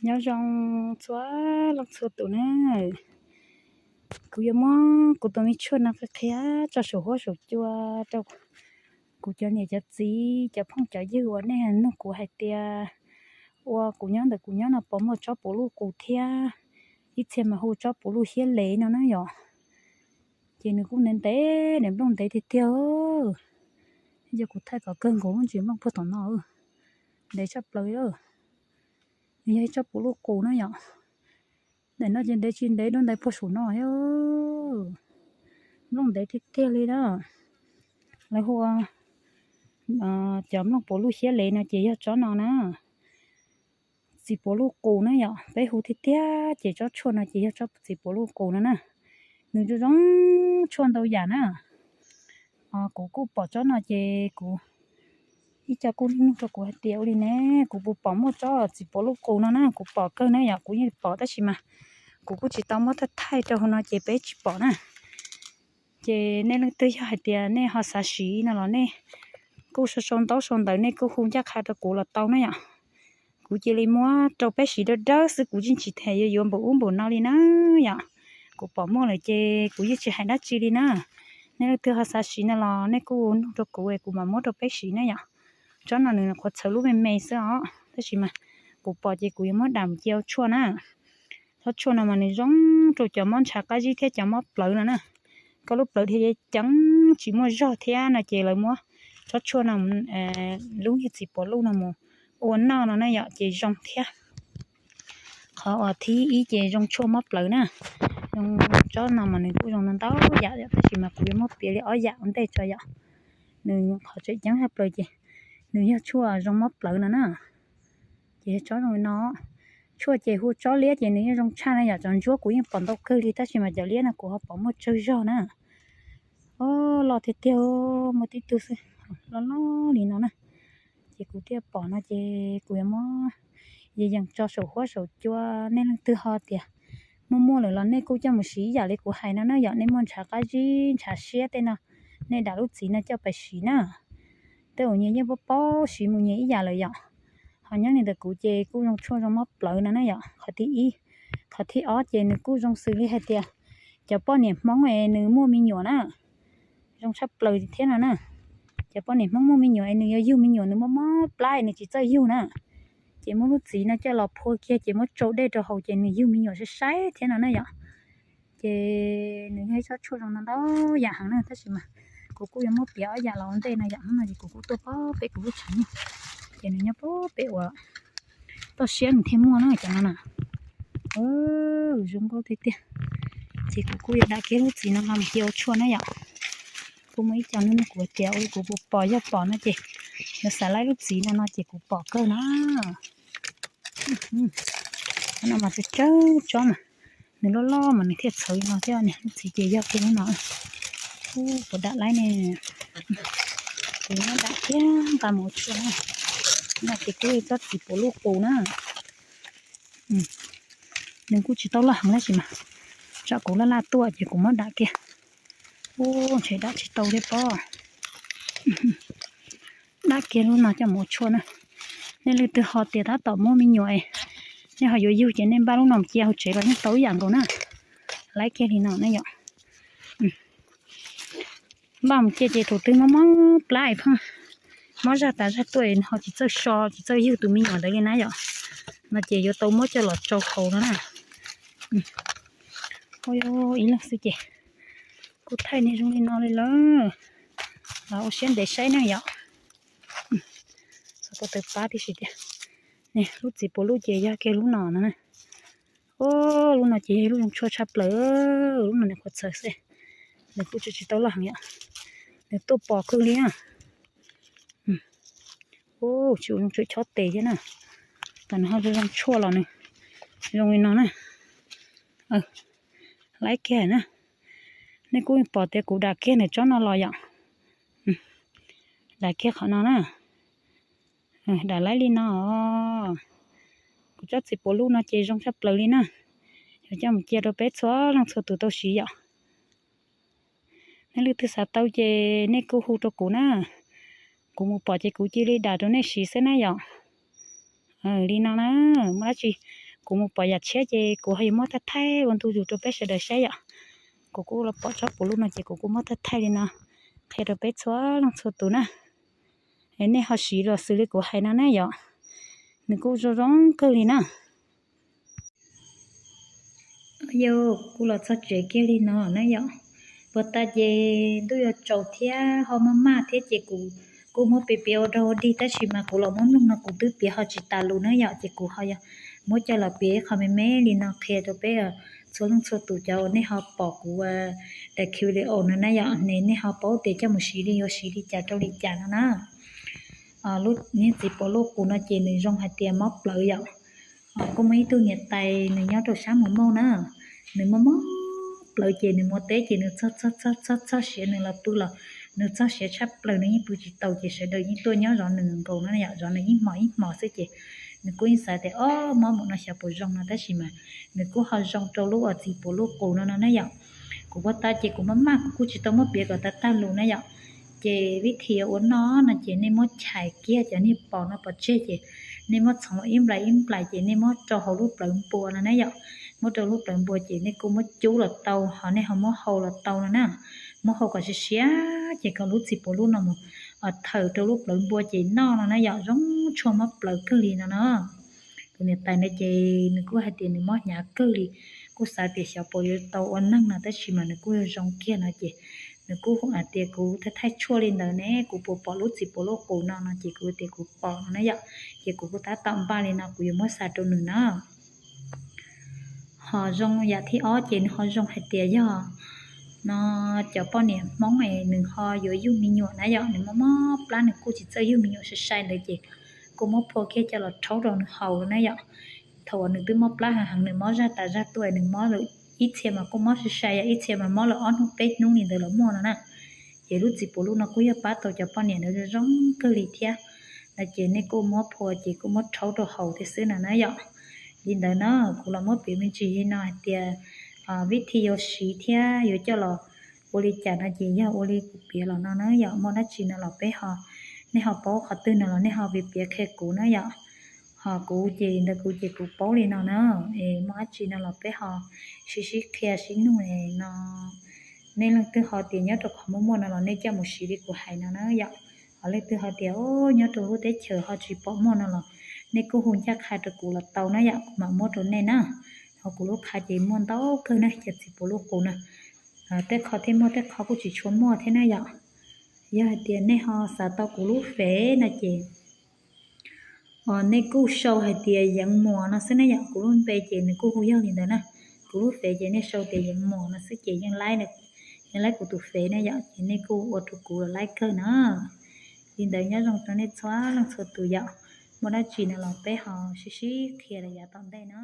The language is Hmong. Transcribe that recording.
Nyob zoo txhua leej txhua tus na, kuv yuav muab kuv tus me tshuaj no qhia qhia tso saum huab saum cua rau kuv cov niam cov txiv cov phooj cov ywg uas nej nug kuv hais tias ua kuv nyob ntawm kuv nyob no puas muaj tsob puv luj qus thiab, ib txhia mas hu tsob puv luj hiab lev no na yom. Ces nws kuj ntev ntev, nws nplooj ntev tiag tiag. Yog kuv thaij kom kawg nkaus lub ntsis nplooj puag tom no, ntev tshaj plaws. Nws yog ib tsob puv luj qus na yom. Ntawm no ces ntev tsis ntev dua ntais puag saum no, nplooj ntev tiag tiag li na. Lawv hu ua cov nplooj puv luj hiab lev no ces yog tsob no na. Txiv puv luj qus na yom, peb hu tiag tiag ces tsob tshuaj no ces yog tsob txiv puv luj qus no na. Nws zoo zoo tshuaj ntau yam na. Kuv kuj pom tsob no ces kuv, ib co kuj nug rau kuv hais tias ua li ne, kuv puas pom muaj tsob txiv puv luj qus no na, kuv pom kawg na yom, kuv yeej pom tab sis mas kuv kuj tsis tau muab thaij thaij rau hauv no ces peb tsis pom na. Ces nej leej twg yog hais tias nej ho xav siv no los nej kuj sau sau ntaub sau ntawv nej kuj hu ncaj qha rau kuv los tau na yom. Kuv cia li muab rau peb siv dawb dawb xwb, kuv yeej tsis tham yuav yuav npaum ub npaum no li na yom. Kuv pom muaj lawm ces kuv yeej tsis hais dab tsi li na. Nej leej twg ho xav siv no los nej kuj nug rau kuv es kuv mam muab rau peb siv na yom. Tsob no nws qhuav txhawv lub me me xwb os, tab sis mas kuv pom ces kuv yuav muab dam mus cia ua tshuaj na. Tsob tshuaj no mas nws zoo rau cov mob ntshav qab zib thiab cov mob plawv no na. Koj lub plawv dhia ceev tsis muaj zog thiab no ces lawv muab tsob tshuaj no, lub niag txiv puav luj no mus ua noj no na yom ces zoo thiab. Qhov uas thib ib ces zoo tshuaj mob plawv na. Zoo, tsob no mas nws kuj zoo ntau ntau yam yom, tab sis mas kuv yuav muab piav li ob yam ua ntej tso yom. Nws qhov tseem ceeb tshaj plaws ces nws yog tshuaj zoo mob plawv no na. Ces yog tsob zoo li no. Tshuaj ces hu tsob liab ces nws yeej zoo tshaj na yom, cov ntsuab kuv yeej pom ntau kawg li tab sis mas cov liab no kuv ho pom muaj tsawg zog na. Loj tiag tiag, muaj tib tug xwb, loj loj li no na. Ces kuv thiaj pom no ces kuv yuav muab yees yees tso saum huab saum cua, nej leej twg ho tias muaj muaj lawm los nej kuj coj mus siv ib yam li kuv hais no na yom, nej muaj ntshav qab zib ntshav siab tej no, nej dam lub txiv no coj pais siv na. Tej uas nyias yeej paub paub siv mus nyias ib yam lawm yom. Ho nyob li ntawm kuv ces kuj zoo tshuaj zoo mob plawv no na yom, qhov thib ib. Qhov thib ob ces nws kuj zoo xws li hais tias cov poj niam Hmoob es nws muaj me nyuam na, zoo tshaj plaws thiab no na. Cov poj niam Hmoob muaj me nyuam es nws yuav yug me nyuam nws mob mob plab es nws tsis txawj yug na, ces muab lub txiv no coj los phua kiag ces muab tsau dej rau haus ces nws yug me nyuam sai sai thiab no na yom. Ces nws yog ib tsob tshuaj zoo no ntau yam heev na, tab sis mas kuv kuj yuav muab piav ob yam los ua ntej no yom. Hnub no ces kuv kuj tuaj pem kuv lub tshav nyuj, ces nws nyob pem uas toj siab nws thiaj muaj na cov no na. Zoo nkauj tiag tiag. Ces kuv kuj yuav dam kiag lub txiv no los cia ua tshuaj na yom. Kuj muaj ib co nug kuv tias ua li kuv puas pom, yog pom no ces yuav xav laib lub txiv no no ces kuv pom kawg na. Qhov no mas tsawg tsawg tsob mas, nws loj loj mas nws thiaj txhawv no thiab ne, lub txiv ces yog kiag lub no. Ub, puas dam laib ne. Kuv muab dam kiag nqa mus ua tshuaj na. No ces kuj tsob txiv puav luj qus na. Nws kuj tsis tau loj heev tab sis mas tsam kuv laj laj tuaj ces kuv muab dam kiag. Ub, ntshe dam tsis tau thiab pob. Dam kiag lub no coj mus ua tshuaj na. Nej leej twg ho tias tab tom muaj me nyuam es nej ho yuav yug ces nej npaj lub no mus cia hauv tsev los yeej tau ib yam nkaus na. Laib kiag li no na yom. Npaj mus cia ces thaum twg mob mob plab es pheej mob zaj tas zaj tuaj es ho tsis txawj so tsis txawj yug tus me nyuam ntawd li na yom, no ces yuav tau muab coj los tsau haus no na. Ib leeg xwb ces kuj thaij niag zoo li no li lawm. Los ua siab ntev saib ne yom. Txog tau tawg pab tib si tiag. Lub txiv puav luj ces yog kiag lub no no na. Ub, lub no ces yog lub zoo tshuaj tshaj plaws, lub no nws qhuav txhawv xwb, nws kuj tsis tsis tau loj heev yom, nws tuaj pom kawg li na. Ub, tsis ua zoo tshuaj chob tes thiab na, tam nws ho zoo tshuaj los nws zoo li no na. Laib kiag na, nej kuj pom tias kuv dam kiag nws tsob no los yom. Dam kiag qhov no na. Dam laib li no. Kuv tsob txiv puav luj no ces zoo tshaj plaws li na. Yuav coj mus cia rau peb txhua leej txhua tus tau siv yom. Nej leej twg xav tau ces nej kuj hu rau kuv na. Kuv mus pom ces kuv cia li dam rau nej siv xwb na yom. Li no na, muaj dab tsi kuv mus pom yam tshiab ces kuv ho yuav muab thaij thaij ua ntu zus rau peb sawv daws saib yom. Kuv kuj los pom tsob puv luj no ces kuv kuj muab thaij thaij li no qhia rau peb txhua leej txhua tus na. Nej ho siv los xws li kuv hais no na yom, nws kuj zoo zoo kawg li na. Yog kuv los txog tsev kiag li no na yom, puag ta ces ntuj yuav tsaus thiab ho maj maj thiab ces kuv kuj muab piav piav ua dog ua dig tab sis mas kuv los muab mloog no kuv twb piav ho tsis tas lus na yom, ces kuv ho yog muab coj los piav qhov me me li no qhia rau peb txhua leej txhua tus cov uas nej ho pom kuv daim video no na yom, nej ho paub tias coj mus siv li yuav siv li cas rau li cas no na. Lub niag txiv pos luj qus no ces nws zoo hais tias mob plawv yom. Kuj muaj ib tug niam tais nws nyob rau sab Mus Mauj na, nws mob mob plawv ces nws mus teb ces nws txog txog txog txog siav nws los pw los nws txog siav tshaj plaws nws yeej pw tsis tau ces sawv daws yeej tuaj nyob zov nws nkaus no yom, zov nws ib hmos ib hmos xwb ces nws kuj yeej xav tias o, mob mus no xyov puas zoo no tab sis mas nws kuj ho zoo rau lub uas txiv pos luj qus no no na yom. Kuv puag ta ces kuv maj maj kuv kuj tsis tau muab piav kom tag tag lus na yom. Ces vib thim ua noj no ces nej muab chais kiag cov niag pos no pov tseg ces nej muab txhoov ib nplais ib nplais ces nej muab rau hauv lub plawv npua no na yom. Muab rau lub plawv npua ces nej kuj muab cub los tau ho nej ho muab hau los tau no na. Muab hau kom siav siav ces kom lub txiv pos luj no mus thawm rau lub plawv npua ces noj no na yom, zoo tshuaj mob plawv kawg li no na. Tus niam tais na ces nws kuj hais tias nws mob hnyav kawg li, kuj xav tias xyov puas yuav tau ua neeg no tab sis mas nws kuj zoo kiag no ces nws kuj hais tias kuv thaij thaij tshuaj li ntawd ne kuv puas pom lub txiv pos luj qus no no ces kuv tias kuv pom no na yom, ces kuv kuj tab tom npaj li no kuv yuav muab xa rau nws na. Ho zoo yam thib ob ces nws ho zoo hais tias yog no cov poj niam Hmoob es nws ho yuav yug me nyuam na yom, nws mob mob plab nws kuj tsis txawj yug me nyuam sai sai ntawd ces kuj muab phua kiag coj los rhaub rau nws haus na yom. Thaum uas nws twb mob plab heev heev nws mob zaj tas zaj tuaj nws mob lawm ib txhia mas kuj mob sai sai yom, ib txhia mas mob lawm ob hnub peb hnub li ntawd los muaj no na. Ces lub txiv pos luj no kuj yog pab tau cov poj niam ntawd zoo kawg li thiab. No ces nej kuj muab phua ces kuj muab rhaub rau haus thiab xwb no na yom. Li ntawd na kuv los muab piav me ntsis li no hais tias vib thim yuav siv thiab yuav coj los ua li cas no ces yog ua li kuv piav los no na yom, muaj dab tsi no los peb ho, nej ho paub qhov twg no los nej ho piav piav qhia kuv na yom. Ho kuv ces ntawd kuv ces kuv paub li no na, es muaj dab tsi no los peb ho sib sib qhia sib nug no. Nej leej twg ho tias nyob rau qhov muaj muaj no los nej coj mus siv li kuv hais no na yom. Ho leej twg ho tias nyob rau lub teb chaws ho tsis pom muaj no los nej kuj hu ncaj qha rau kuv los tau na yom, kuv mam muab rau nej na. Ho kuv lub qhov ces muaj ntau kawg na, cov txiv pos luj qus na, tej qho thiaj muaj tej qho kuj tsis tshua muaj thiab na yom. Yog hais tias nej ho xav tau kuv lub fev no ces nej kuj sau hais tias Yeev Muas no xwb na yom, kuv lub npe ces nws kuj hu yog li ntawd na. Kuv lub fev ces nej sau tias Yeev Muas no xwb ces yeej laib, yeej laib kuv tus fev na yom, ces nej kuj ua rau kuv los laib kawg na. Li ntawd nyob zoo rau nej txhua leej txhua tus yom, muaj dab tsi no los peb ho sib sib qhia rau yav tom ntej na.